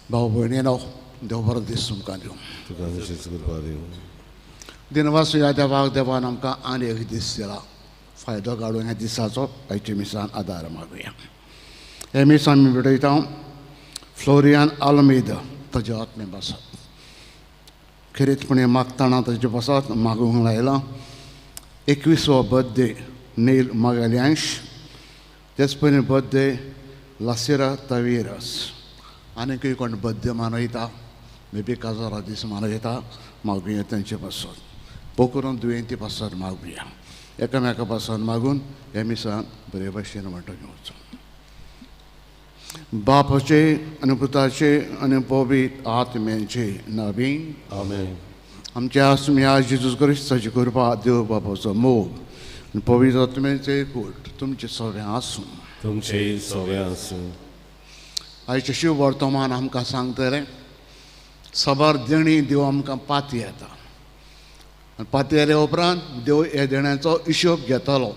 भाव भयणीनो, देव बरो दीस तुमकां दिवं. दिनवास ह्या देवाक, देवान आमकां आनी एक दीस दिला. फायदो काडून ह्या दिसाचो आयच्या मिसान आदार मागुया. हे मीस आमी भेटयता फ्लोरियान आल्मेद ताजे आत्मे पासत, खेरीतपणी मागतना ताजे पासत मागूंक लायलां. 21वो बर्थडे नील मागाल्यांश, तेच पयलीं बर्थडे लासिरा तवेरस. आनीकूय कोण बर्थडे मनयता, मे बी काजारा दीस मनयता, मागुया तेंचे पासत. पोकरून दुयेंती पासत मागुया. एकामेका पासून मागून हे मिसान बरे भाशेन वांटो घेवचो. बापाचे आनी पुताचे आनी पवित्र आत्म्याचे नांवान आमेन. आमच्या आसम्या जेजू क्रिस्ताची कृपा, देव बापाचो मोग आनी पवित्र आत्म्याचे एकवट तुमचे सगळें आसूं. तुमचे सगळें आसूं. आयचें शिव वर्तमान आमकां सांगतलें साबार देणी देव आमकां पाती येता आनी पाती आयल्या उपरांत देव ह्या देण्याचो हिशोब घेतलो.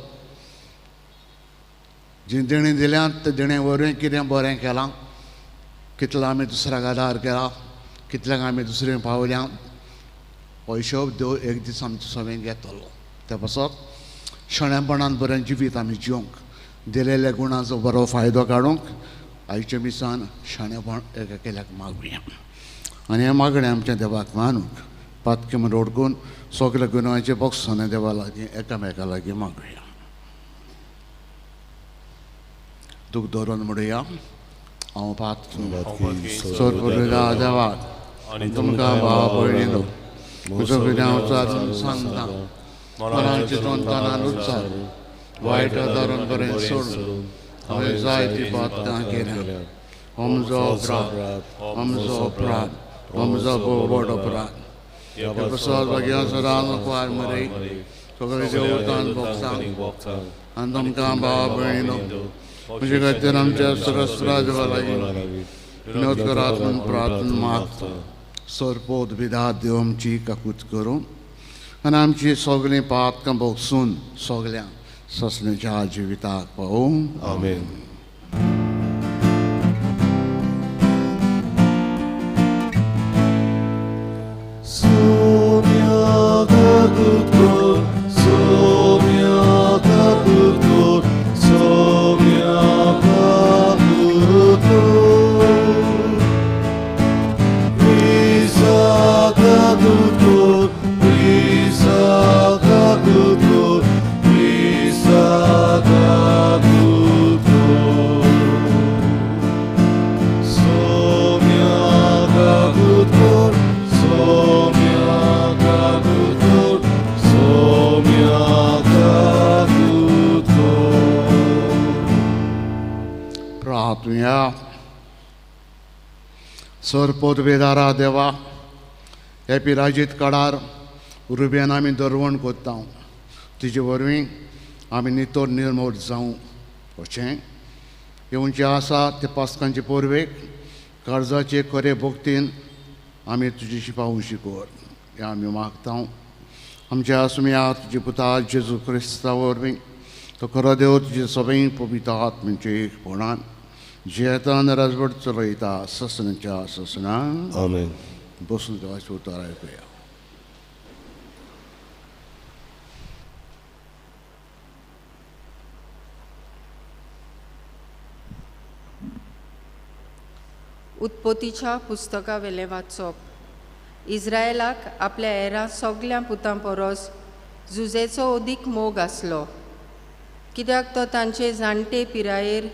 जी देणी दिल्यात त्या देणे वरवीं कितें बरें केलां, कितलो आमी दुसऱ्याक आदार केला, कितल्यांक आमी दुसरें पावल्या, हो हिशोब देव एक दीस आमचे सगळें घेतलो. त्या पासत शणेपणान बरें जिवीत आमी जिवंक, दिलेल्या गुणाचो बरो फायदो काडूंक आयच्या मिसान शाणेपण एकाकेल्याक मागुया. आनी हें मागणें आमच्या देवाक मानूंक पातकें म्हण ओडकून सगल्या गुणांचे बोगसणे देवा लागीं एकामेका लागीं मागुया. दूख धरून म्हणुया, हांव पातकी सोरपुरा देवाक आनी तुमकां भाव भयणीनो म्हजो गुन्यांव सांगता, मनान चिंतून तनान उच्चार वायट धरून बरें सोडून हांवें जायती पातकां केल्या. हो म्हजो अपराध, हो म्हजो अपराध, हो म्हजो भोव व्हड अपराध. प्रसाद भाग्यां सदां मुखार मरे सगळे देवतान भोगता आनी तुमकां भाव भयणीनो म्हजे खातीर आमच्या सरस्रा देवा लागीं विनोद करात म्हूण प्रार्थना मागता. सरपोत विधा देव आमची काकूत करूं आनी आमची सगळीं पातकां भोगसून सगळ्यांक ससण्याच्या जिविताक पावूं. आमेन. सरपोत वेदारा देवा, हे पिराजीत काळार रुबयान आमी दरवण कोत्ता, तिजे वरवीं आमी नितोर निर्मोट जावं अशें येवचें आसा ते पास्कांचे पोरवेक काळजाचे खरे भक्तीन आमी तुजी पावूशी कर हें आमी मागता. आमच्या आसम्या तुजे पुता जेजू क्रिस्ता वरवीं तो खरो देव तुजे सगळीं पवित्र आत्म्याचे एकपणान जियेतान राजवट चलयता ससनाच्या ससना. आमेन. बसून देवाचें उतर आयकुया. उत्पत्तीच्या पुस्तका वेलें वाचप. इस्रायलाक आपल्या हेरां सगळ्या पुतां परस जुजेचो अदीक मोग आसलो, कित्याक तो तांचे जाणटे पिरायेर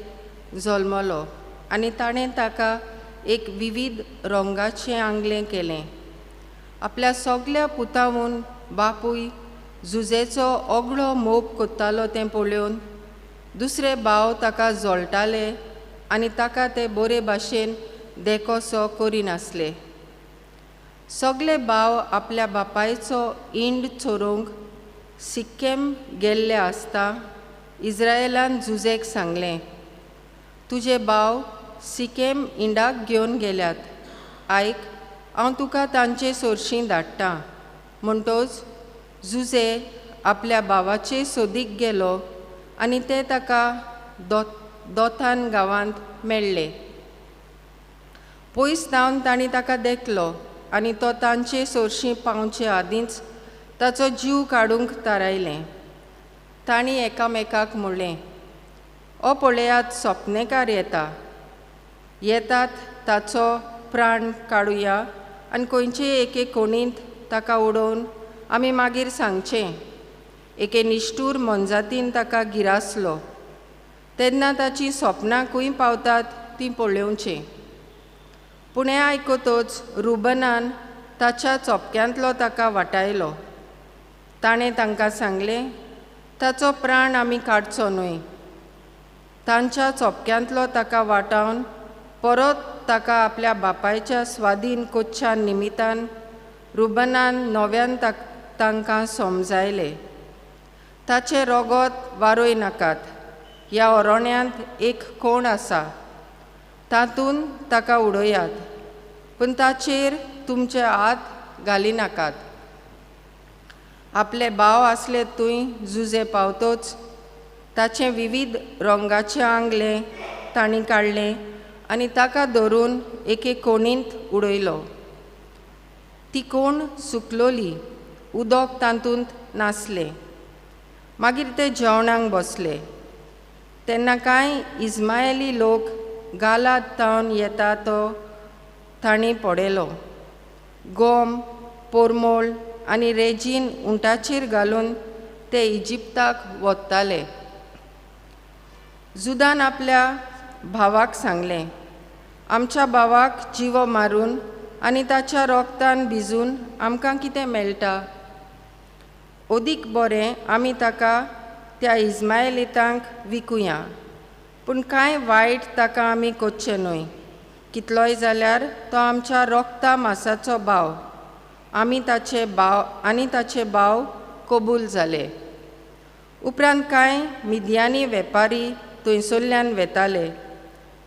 जल्मलो आनी ताणें ताका एक विविध रंगाचें आंगलें केलें. आपल्या सगळ्या पुतावून बापूय जुजेचो ओगळो मोग कोत्तालो तें पळोवन दुसरे भाव ताका जळटाले आनी ताका ते बरे भाशेन देखोसो करिनासले. सगळे भाव आपल्या बापायचो इंड चोरूंक सिक्केम गेल्ले आसता इस्रायलान जुजेक सांगलें, तुजे भाव सिकेम इंडाक घेवन गेल्यात, आयक हांव तुका तांचे सोरशीं धाडटा. म्हणटोच जुजे आपल्या भावाचे सोदीक गेलो आनी ते ताका दोथान गांवांत मेळ्ळे. पयस धांवन तांणी ताका देखलो आनी तो तांचे सोरशीं पावचे आदींच ताचो जीव काडूंक थारायलें. तांणी एकामेकाक म्हणलें, ओ पळयात, सोपनेकार येता येतात, ताचो प्राण काडुया आनी खंयचे एके कोणींत ताका उडोवन आमी मागीर सांगचें, एके निश्ठूर मोनजातीन ताका गिरासलो. तेन्ना ताचीं सपनां खंय पावतात तीं पळोवचें. पूण हें आयकतच रुबनान ताच्या चोपक्यांतलो ताका वाटायलो. ताणें तांकां सांगलें, ताचो प्राण आमी काडचो न्हय. तांच्या चोपक्यांतलो ताका वाटावन परत ताका आपल्या बापायच्या स्वाधीन कोच्छा निमितान रुबनान नव्यान तांकां समजायले, ताचें रोगोत वारोय नाकात, ह्या ओरोण्यांत एक कोण आसा, तातूंत ताका उडयात, पूण ताचेर तुमचे हात घालिनाकात. आपले भाव आसले थंय जुजे पावतोच ताचें विविध रंगाचें आंगलें तांणी काडलें आनी ताका धरून एके कोणींत उडयलो. ती कोण सुकलोली, उदक तातूंत नासलें. मागीर ते जेवणाक बसले. तेन्ना कांय इस्मायली लोक गालाद तावन येता तो तांणी पळयलो. गोम, पोरमोळ आनी रेजीन उंटाचेर घालून ते इजिप्ताक वताले. जुदान आपल्या भावाक सांगलें, आमच्या भावाक जिवो मारून आनी ताच्या रोगतान भिजून आमकां कितें मेळटा? अदीक बरें आमी ताका त्या इस्मायलितांक विकुया, पूण कांय वायट ताका आमी करचें न्हय. कितलोय जाल्यार तो आमच्या रोगता मासाचो भाव. आमी ताचे भाव आनी ताचे भाव कबूल जाले. उपरांत कांय मिद्यानी वेपारी थंयसरल्यान वेताले.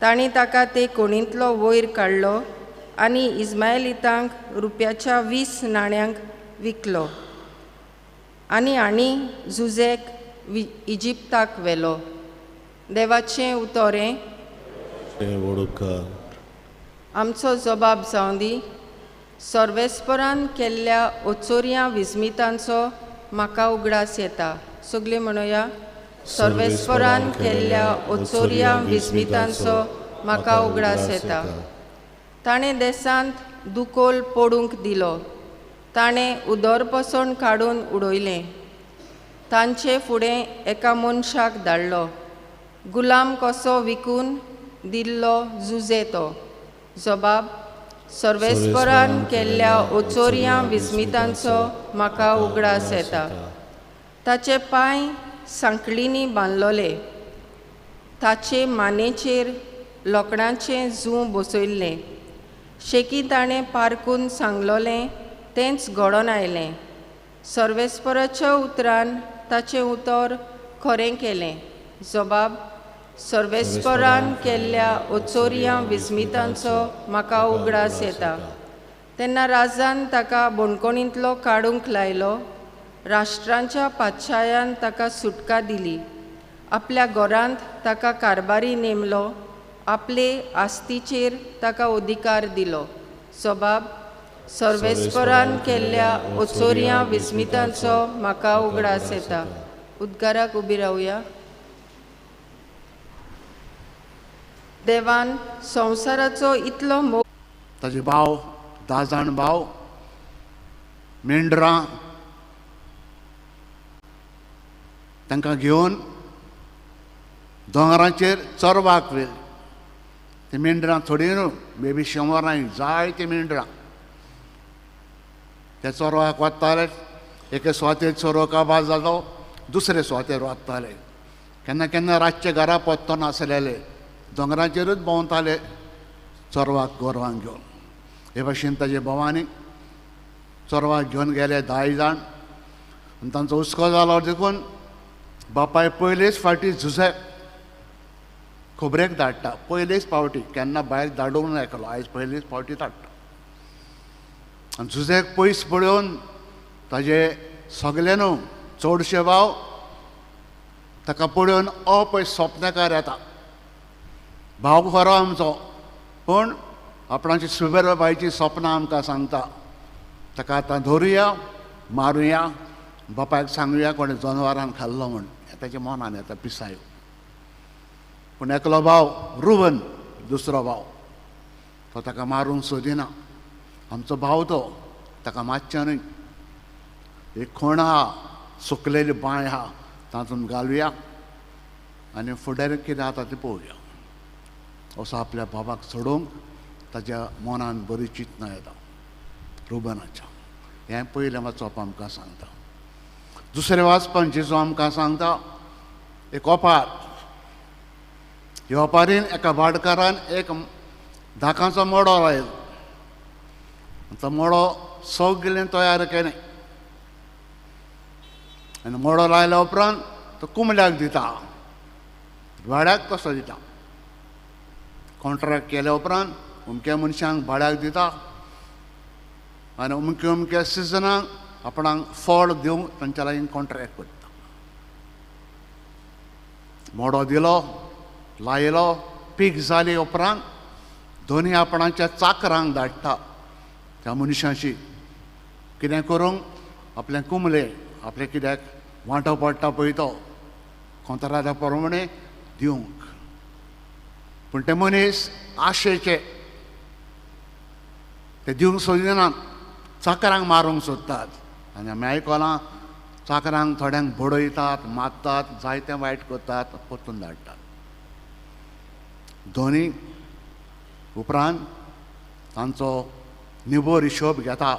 तांणी ताका ते कोणींतलो वयर काडलो आनी इस्मायलितांक रुपयाच्या 20 नाण्यांक विकलो आनी आनी जुजेक इजिप्ताक व्हेलो. देवाचें उतोरें. आमचो जबाब जावं दी. सर्वेस्परान केल्ल्या ओचोरयां विस्मितांचो म्हाका उगडास येता. सगळीं म्हणुया, सर्वेस्परान केल्ल्या ओचोरयां विस्मितांचो म्हाका उगडास येता. ताणें देशांत दुकोल पडूंक दिलो, ताणें उदरपसण काडून उडयलें. तांचे फुडें एका मनशाक धाडलो, गुलाम कसो विकून दिल्लो जुजे तो. जबाब, सर्वेस्परान केल्ल्या ओचोरयां विस्मितांचो म्हाका उगडास येता. ताचे पांय सांकळींनी बांदलोले, ताचे मानेचेर लोकडाचें जूं बसयल्लें. शेकी ताणें पारकून सांगलोलें तेंच घडोवन आयलें. सर्वेस्पराच्या उतरान ताचें उतर खरें केलें. जबाब, सर्वेस्परान केल्ल्या ओचोरयां विस्मितांचो म्हाका उगडास येता. तेन्ना राजान ताका बणकोणींतलो काडूंक लायलो. राष्ट्रांच्या पातशायान ताका सुटका दिली. आपल्या घरांत ताका कारभारी नेमलो, आपले आस्तीचेर ताका अधिकार दिलो. जबाब, सर्वेस्परान केल्ल्या ओचोरयां विस्मितांचो म्हाका उगडास येता. उद्गाराक उबी रावया. देवान संवसाराचो इतलो मोग. ताजे भाव 10 जाण भाव मेंढरां तांकां घेवन दोंगराचेर चरवाक व्हेल. ते मेंढरां थोडी न्हू, बेबी 100 जायतीं मेंढरां. त्या चोरवाक वताले, एके सुवातेर चोरव काबार जालो, दुसरे सुवातेर वताले. केन्ना केन्ना रातचे घरा पत्तो नासलेले, दोंगराचेरूच भोंवताले चोरवाक गोरवांक घेवन. हे भाशेन ताजे भोवांनी चोरवाक घेवन गेले 10 जाण आनी तांचो हुस्को जालो देखून बापाय पयलेच फावटी झुजे खबरेक धाडटा. पयलेच फावटी, केन्ना भायर धाडूंक ना एकलो, आयज पयलेच फावटी धाडटा. आनी झुजेक पयस पळोवन ताजे सगळे न्हू चडशे भाव ताका पळोवन अ पळय सोपनेकार येता, भाव खरो आमचो, पूण आपणाची सुबेरबायची सपनां आमकां सांगता. ताका आतां धरुया, मारुया, बापायक सांगुया कोणें जनावरान खाल्लो म्हूण. ताच्या मनान येता पिसायो. पूण एकलो भाव रुबन, दुसरो भाव तो ताका मारूंक सोदिना. आमचो भाव तो, ताका मातचें न्हय. एक खोण आहा, सुकलेली बांय आहा, तातूंत घालुया आनी फुडें कितें जाता तें पळोवया. असो आपल्या बाबाक सोडूंक ताच्या मनान बरी चिंतना येता रुबनाच्या. हें पयलें वाचप आमकां सांगता. दुसरें वाचपान जेजू आमकां सांगता एक ओपार. ह्या ओपारीन एका भाटकारान एक धाकांचो मडो लायलो. तो मडो सगळें तयार केलें आनी मडो लायल्या उपरांत तो कुमल्याक दिता, भाड्याक कसो दिता. कॉन्ट्रॅक्ट केल्या उपरांत अमक्या मनशांक भाड्याक दिता आनी अमक्या अमक्या सिजनाक आपणाक फळ दिवंक तांच्या लागीं कॉन्ट्रॅक्ट करता. मडो दिलो, लायलो, पीक जाली उपरांत दोनी आपणाच्या चाकरांक धाडटा त्या मनशांशी. कितें करूंक आपलें कुमलें आपलें कित्याक वांटो पडटा पळय तो कोंत्रादा प्रमाणें दिवंक. पूण ते मनीस आशेचे, ते दिवंक सोदिनात, चाकरांक मारूंक सोदतात. आनी आमी आयकलां चाकरांक थोड्यांक बडयतात, मारतात, जायतें वायट करतात, परतून धाडटात. दोनी उपरांत तांचो निबोर हिशोब घेता,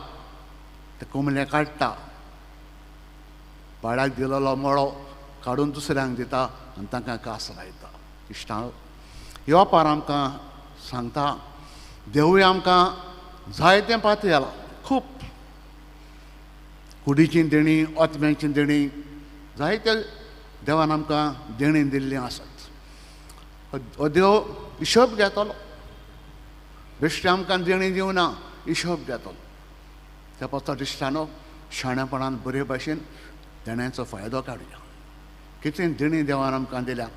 ते कुमलें काडटा, भाड्याक दिलेलो मळो काडून दुसऱ्यांक दिता आनी तांकां कास लायता. इश्टां, ह्यो ओपार आमकां सांगता देवूय आमकां जायतें पातयेलां, खूब कुडीची देणी, आत्म्याची देणी, जायते देवान आमकां देणी दिल्लीं आसात. हो देव हिशोब घेतलो, बेश्टे आमकां देणी दिवना, हिशोब घेतलो. त्या पासत इश्टानो शाणेपणान बरे भाशेन देण्याचो फायदो काडुया. कितें देणी देवान आमकां दिल्या,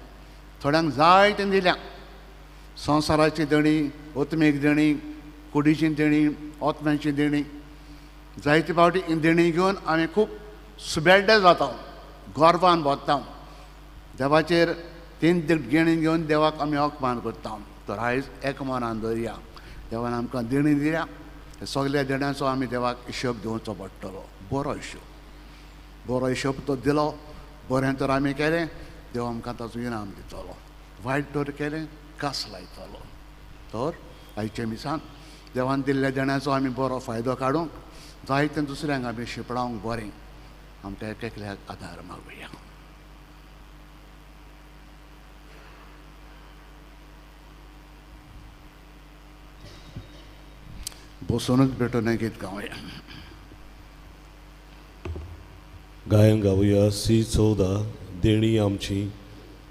थोड्यांक जायतें दिल्या. संवसाराची देणी, आत्मीक देणी, कुडीची देणी, आत्म्याची देणी. जायते फावटी देणी घेवन आमी खूब सुबेड्डे जाता, गर्वान भोंवता. देवाचेर तीन देणी घेवन देवाक आमी अपमान करता. तर आयज एक मनान दवरया, देवान आमकां देणी दिल्या, सगल्या देण्याचो आमी देवाक हिशोब दिवचो पडटलो. बरो हिशोब, बरो हिशोब तो दिलो, बरें तर आमी केलें, देव आमकां ताचो इनाम दितलो. वायट तर केलें, कास लायतलो. तर आयच्या मिसान देवान दिल्ल्या देण्याचो आमी बरो फायदो काडूंक जायतें दुसऱ्यांक आमी शिंपडावंक बरें आमकां एक एकल्याक आदार मागुया. बसूनच भेटून गीत गावया. गायन गावया सी 14 देणी आमची,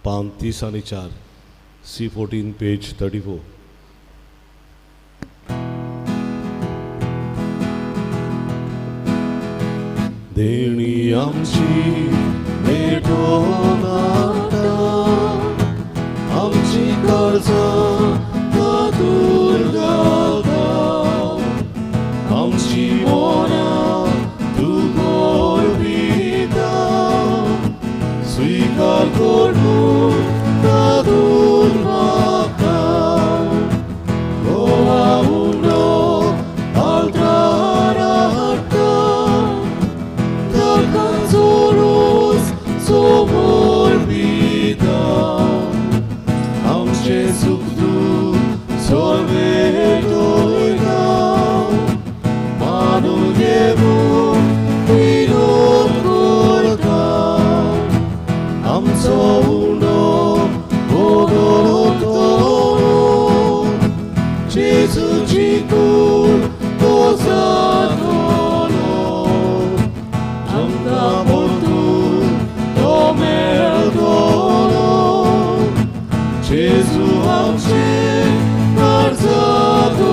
पान 30 आनी 4, सी 14 पेज 34. देणी आमची भेटोनाता, आमची कर्जां दूर घालता, आमची मनां तूं गोरविता, स्वीकार करून तातूंत मागता. गोवा उंडो आल्तारा हाडटा, ताका रोज समर्पिता, आमचें सुख दूख सगळें मानून घेवन विनोद करता, आमचो उंडो बदलतलो, जेजूची कूड तो जातलो, आमकां परतून तो मेळटलो, जेजू आमचें काळजांतलो.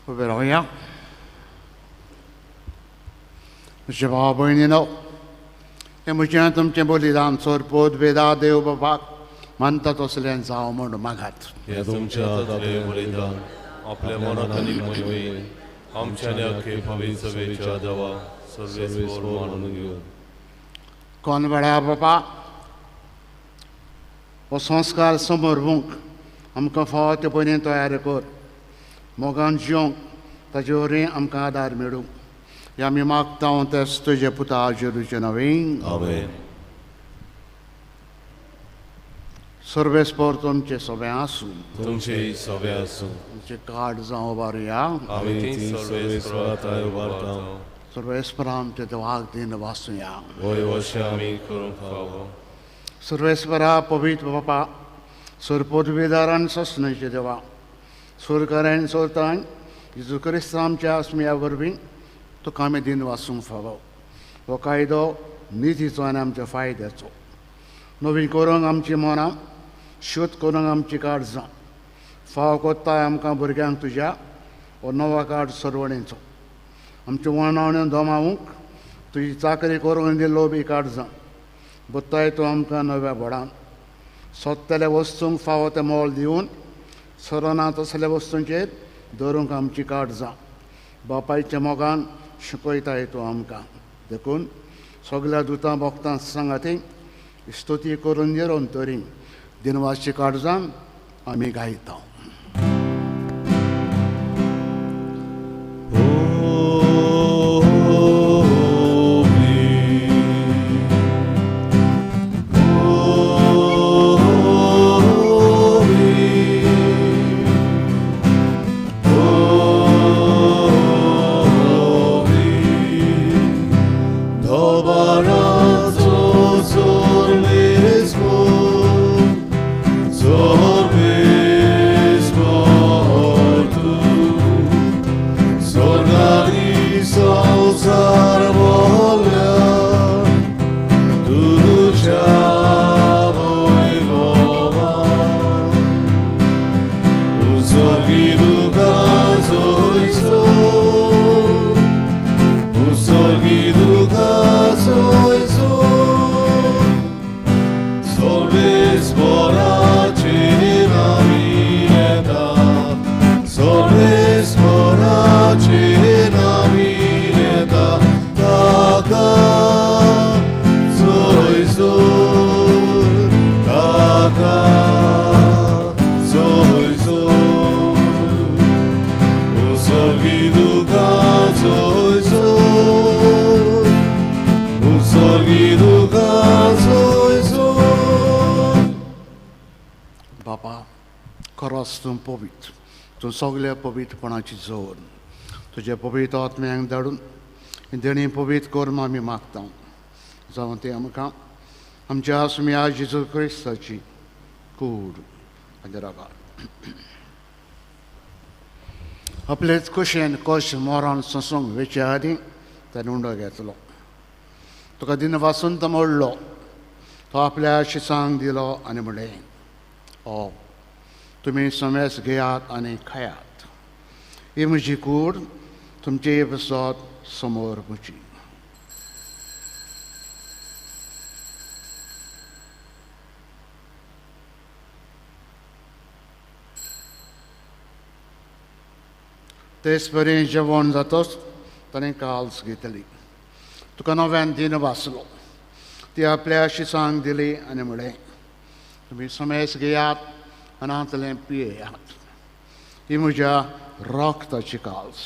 उबे रावया. म्हज्या भाव भयणीनो, हें म्हजें तुमचें बलिदान सोरपोत वेदा देव बाबाक मानता तसलें जावं म्हूण मागात. हे तुमच्या हातांतलें बलिदान आपल्या मनात आनी मोहिमेन आमच्या आनी अख्खे पवित्र सभेच्या देवा सर्वेस्पर मानून घेवन. कोण वेळा बापा हो संस्कार समोर आमकां फावो ते पयलीं तयार कर, मोगान जिवंक ताजे वरवीं आमकां आदार मेळूं. हे आमी मागता तेच तुजे पुता जेरूचे नवीन. आमेन. सर्वेस्पर तुमचे सगळें आसूं. तुमचे सगळें आसूं. तुमचे कार्ड जावं उबारुया. आमी ती सर्वेस्परा थंय उबारता. सर्वेस्परा आमचे देवाक दिन वाचुया. वय वशें आमी करूंक फावो. सर्वेस्परा पवित्र बापा, सरपदवीदारान ससनचे देवा, सरकारान सोतान जेजू क्रिस्त आमच्या आसम्या वरवीं तुका आमी दिन वाचूंक फावो. हो कायदो नितीचो आनी आमच्या फायद्याचो. नवीन करूंक आमची मनां, शुद्ध करूंक आमची काळजां, फाव कोत्ताय आमकां भुरग्यांक तुज्या हो नवो कार्ड सरवणेचो. आमच्यो वणावण्यो दमावूंक तुजी चाकरी करूंक दिल्लो बी काळजां बत्ताय तूं आमकां नव्या बडान. सोदतल्या वस्तूंक फावो तें मोल दिवन सरना तसल्या वस्तूंचेर धरूंक आमची काळजां बापायच्या मोगान शिकयताय तूं आमकां. देखून सगल्या दुतां भक्तां सांगाती स्तुती करून निरोन तरी दिनवासी काळजान आमी गायता. तूं पवित्र, तूं सगल्या पवित्रपणाची जोर तुज्या पवित्र आत्म्यांक धाडून देणी पवित्र कर आमी मागता. जावं तें आमकां आमच्या आसम्या जेजू क्रिस्ताची कूड आनी रागार आपलेच कुशेन कश मोरान सोंसूंक वेचे आदीं ताणें उंडो घेतलो. तुका दिन वासून तो मोडलो, तो आपल्या शिसांक दिलो आनी म्हणलें, ओ तुमी समेस घेयात आनी खायात, ही म्हजी कूड तुमचे पसत समोर म्हजी. तेच परी जेवण जातच ताणें काल्स घेतली, तुका नव्यान दिन वाचलो, ती आपल्या शिसांक दिली आनी म्हणलें, तुमी समेस घेयात आनी पियेयात, ही म्हज्या रक्ताची काल्स,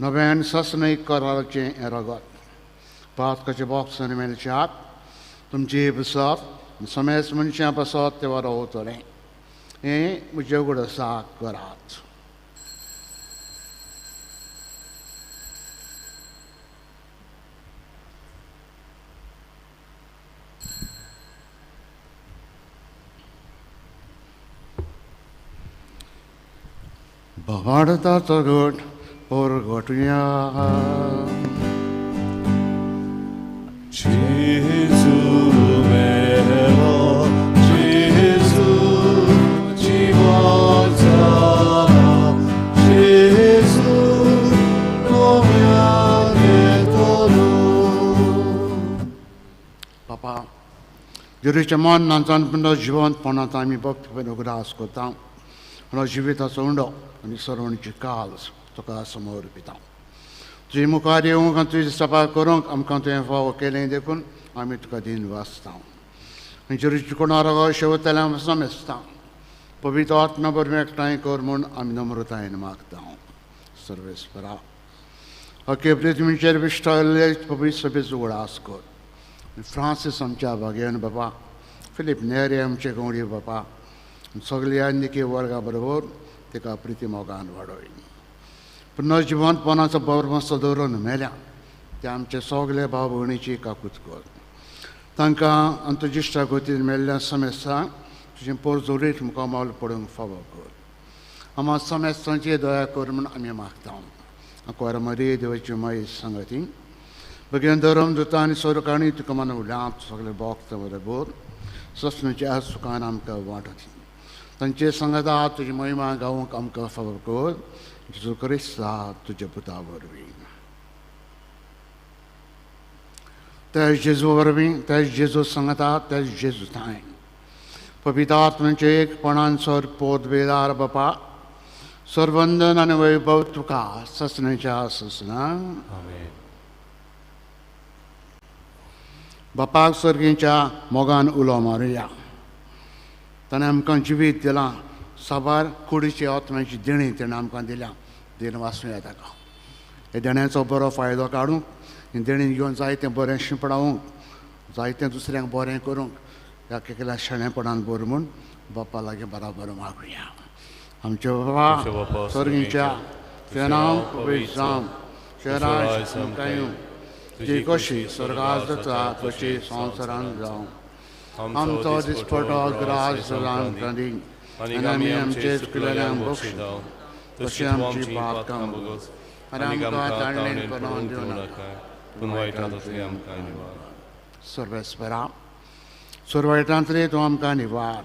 नव्यान ससनय कराचें हें रगत, पातकाचे बॉक्स आनी मेलच्यात तुमची पसत समेस मनशां पसत ते वरवतलें, हें म्हजें उगडसाक करात. भावार्थाचो घट परगटुया. जेजू मेलो, जेजू जिवन जाला, जेजू नव्यान येतलो. बापा, जेरूच्या मन नाचान पूण जिवंतपणांत आमी भक्तीपण उगडास करता आनी जिविताचो उंडो आनी सरवणची काल्स तुका समर्पिता. तुजे मुखार येवंक आनी तुजी सभा करूंक आमकां तुवें फावो केलें देखून आमी तुका दिन वाचता. आनी जेरूची कोणारो शेवतल्या समेस्ता पवित्र आत्म्या बरवीं एकठांय कर म्हूण आमी नम्रतायेन मागता. सर्वेस्परा अखे पृथ्वीचेर विश्टायल्ले पवित्र सभेचो उगडास कर. फ्रांसीस आमच्या भाग्यान बाबा, फिलीप नेरे आमचे गवडी बाबा, सगल्या निकी वर्गा बरोबर ताका प्रिती मोगान वाडय. पुनर्जिवंतपणाचो भरवंसो दवरून मेल्या ते आमचे सगळे भाव भयणीची काकूत कर. तांकां आनी तुज्या इश्टा गोतीन मेल्ल्या समेस्तांक तुजें पोरजोरीत मुखामोल पडूंक फावो कर. आमा समेस्तांची दया कर म्हूण आमी मागता. आंकवार मरी देवाची माई सांगती भगेन धर्म दुता आनी सोरकाणी तुका मनवल्यांत सगळे भक्त बरोबर ससनाच्या सुखान आमकां वांटती. तांचे सांगता तुजी महिमा गावंक आमकां फावो कर. जेजू क्रिस्ता तुज्या पुता वरवीं. त्या जेजू वरवीं, त्या जेजू सांगता, त्या जेजू थांय पवित्र आत्म्याचे एकपणान सर पोतबेदार बापा सर्वंदन आनी वैभव तुका ससनाच्या ससना. बापाक सर्गीच्या मोगान उलो मारुया. ताणें आमकां जिवीत दिलां, साबार कुडीची आत्म्याची देणी ताणें आमकां दिल्या. देण वाचुया ताका. ह्या देण्याचो बरो फायदो काडूंक, देणी घेवन जायतें बरें शिंपडावंक, जायतें दुसऱ्यांक बरें करूंक ह्या केल्या शेणेपणान बरें म्हूण बापा लागीं बराबर मागुया. आमचे बाबा सर्गीच्या, तुजें नांव पवित्र जावं, तुजें राज्य आमकां येवं, तुजी कशी स्वर्गांत जाता तशी संवसारांत जावं. आमचो दिसपटो ग्रास आमकां दी आनी आमी आमचे चुकलेल्यांक बक्षिता तशी आमची पापकां भोगस आनी आमकां ताळणेन पडोवन दिवं नाका पूण वायटांतली आमकां निवार. सर्वेस्परा सर्वायटांतली तूं आमकां निवार.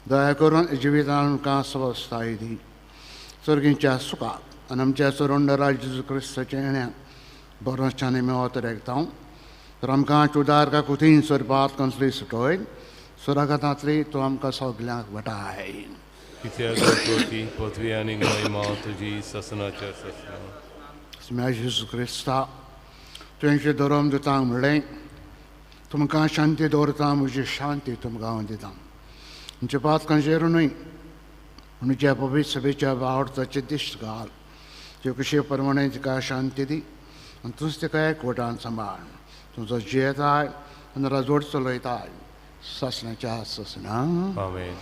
दया करून जिवितान आमकां स्वस्थाय दी. सर्गीच्या सुखाक आनी आमच्या सरोंडरा जेजू क्रिस्ताच्या येण्याक बरोच्यानी मेवत रेगता. तर आमकां चुदार काकुतीन सरपात कंसली सुटोय सुरागतांतली तूं आमकां सगल्यांक वटाय. कित्याक ज्योती पृथ्वी आनी महिमा तुजी ससनाच्या ससना. म्या जेजू क्रिस्ता तुवें धर्म दितांक म्हणलें तुमकां शांती दवरता, म्हजी शांती तुमकां हांव दिता. आमच्या पातकांचेर न्हय पूण ज्या पवित्र सभेच्या आवडताचे दिश्ट घाल. त्यो कशे प्रमाणे तिका शांती दी आनी तूंच तिका एकवटान सांबाळ. तुमचो जियेताय आनी राजवट चलयताय सासणाच्या ससना. आमेन.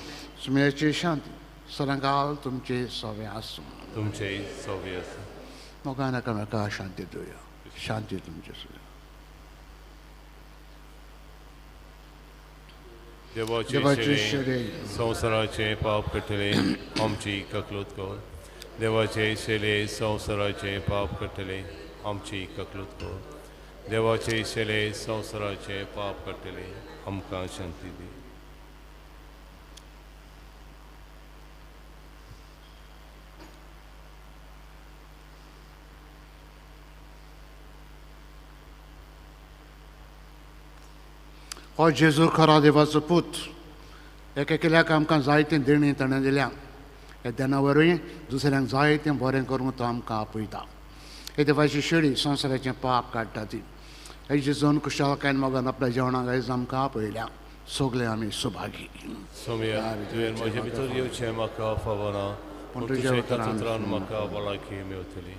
सुम्याची शांती सदांकाल तुमचे सवे आसूं. तुमचे सवे आसूं. मोगान एकामेका शांती दिवया. शांती तुमचे सुया. देवाचे शेले संवसाराचे पाप काडटले आमची ककलूत कर. देवाचे शेले संवसाराचे पाप काडटले आमची ककलूत कर. देवाचे शेले संवसाराचे पाप काडटले आमकां शांती दी. हो जेजू खरा देवाचो पूत. एक एकल्याक आमकां जायतें देणें ताणें दिल्या. ह्या देणा वरवीं दुसऱ्यांक जायतें बरें करूंक तो आमकां आपयता. हे देवाची शेळी संवसाराचें पाप काडटा ती. हे जेजून खुशालकायेन मोगान आपल्या जेवणाक आयज आमकां आपयल्या. सगळे आमी सुभागी. सोम्या तुवें म्हजे भितर येवचें म्हाका फावना, पूण तुज्या उतरान म्हाका भलायकी मेवतली.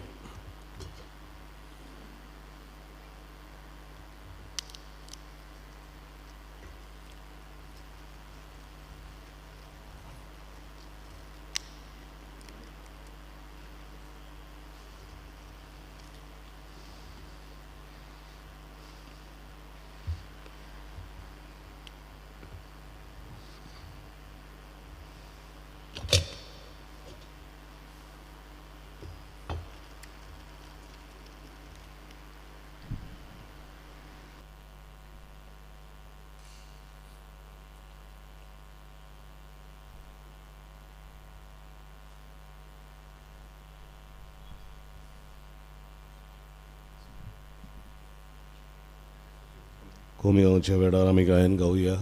कोमियांच्या वेळार आमी गायन गावया.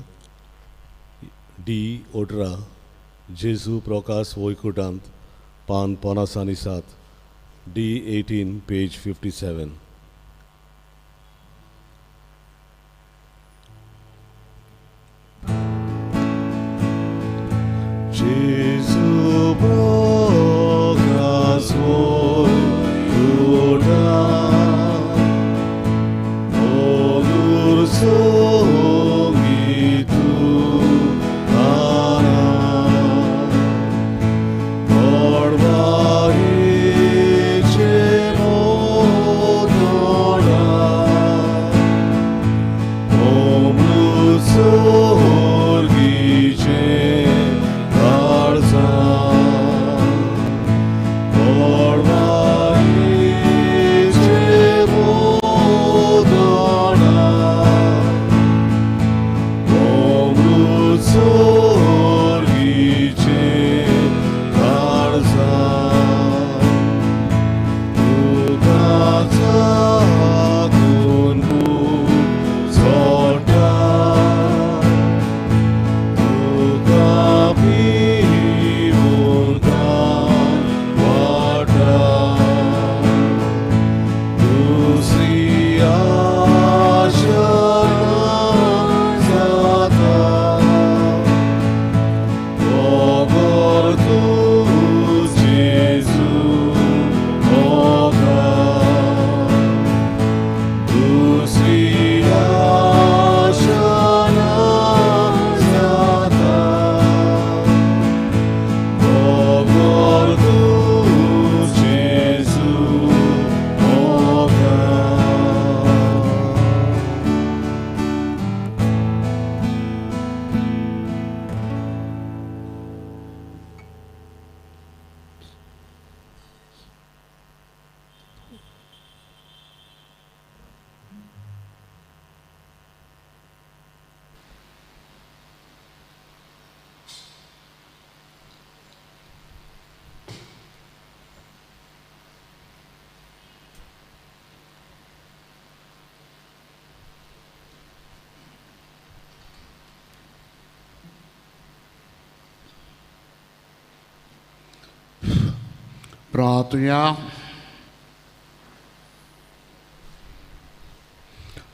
डी 18, जेजू प्रकाश वैकुटांत, पान 57, डी 18 पेज 57. जेजू प्रकाश वैकुटांत, मधुर संगीत गाना, मळबारीचे मोदोडा, अमृत सोर्गीचे काळजां, मळबारीचे मोदोडा, अमृत सोर्गीचे काळजां, तुका चाखून सोडटा, तुका पिवून वाटा, दुसरी आशा ना जाता, बगर तूं जेजू म्हाका, दुसरी आशा ना जाता, बगर तूं जेजू म्हाका. प्रार्थुया.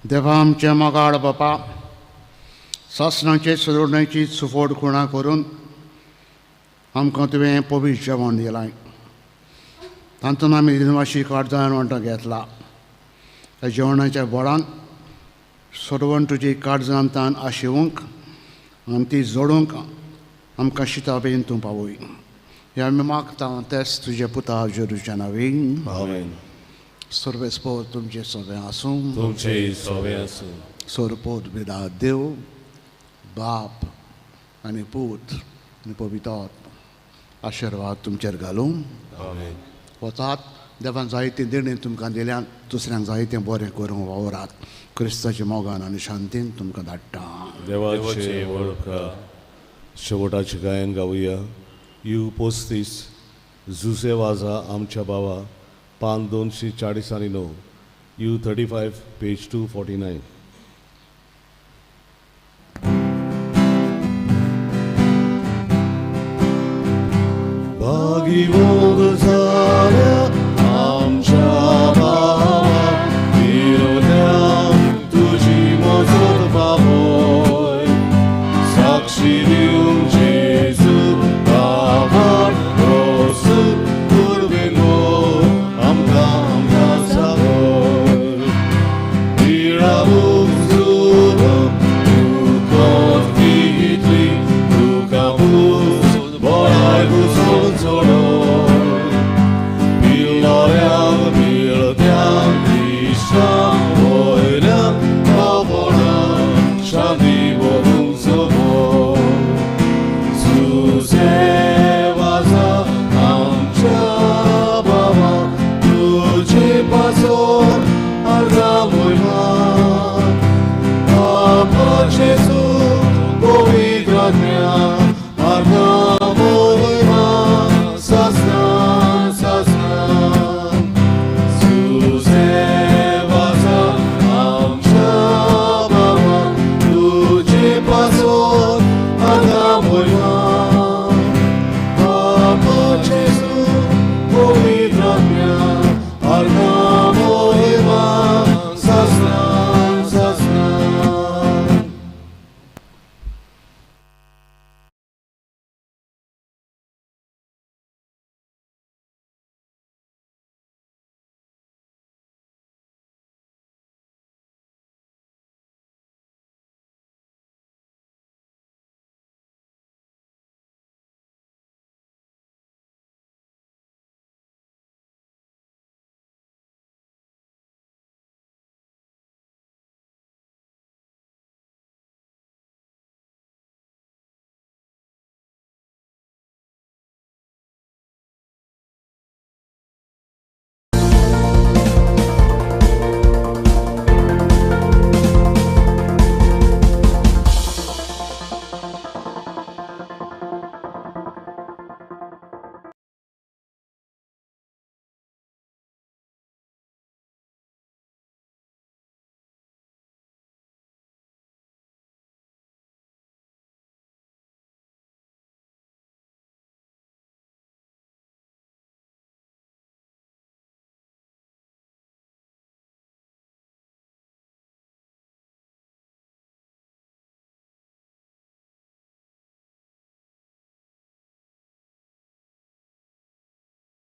देवा आमच्या मोगाळ बापा, सासणाचे सदोडण्याची सुफोट खुणा करून आमकां तुवें पवित्र जेवण दिलां, तातूंत आमी दिनवाशी काळजान वांटो घेतला. त्या जेवणाच्या बळान सर्वण तुजी काळजान तान आशिवंक आनी ती जोडूंक आमकां शिताबेन तूं पावय, हे आमी मागता तेच तुजे पुता जेरूच्या नांवान. आमेन. सर्वेस्पोर तुमचे सगळें आसूं, तुमचे सवे आसूं. सोरपोत बिदा देव बाप आनी पूत आनी पवित्र आशिर्वाद तुमचेर घालूं. आमेन. वतात देवान जायतें देणें तुमकां दिल्यान दुसऱ्यांक जायतें बरें करूंक वावरात. क्रिस्ताच्या मोगान आनी शांतीन तुमकां धाडटा. देवाचे वळखा शेवटाचें गायन गावया. You 35, Jose वाजा आमच्या बाबा, पान 249, you 35 page 249. भागिवंत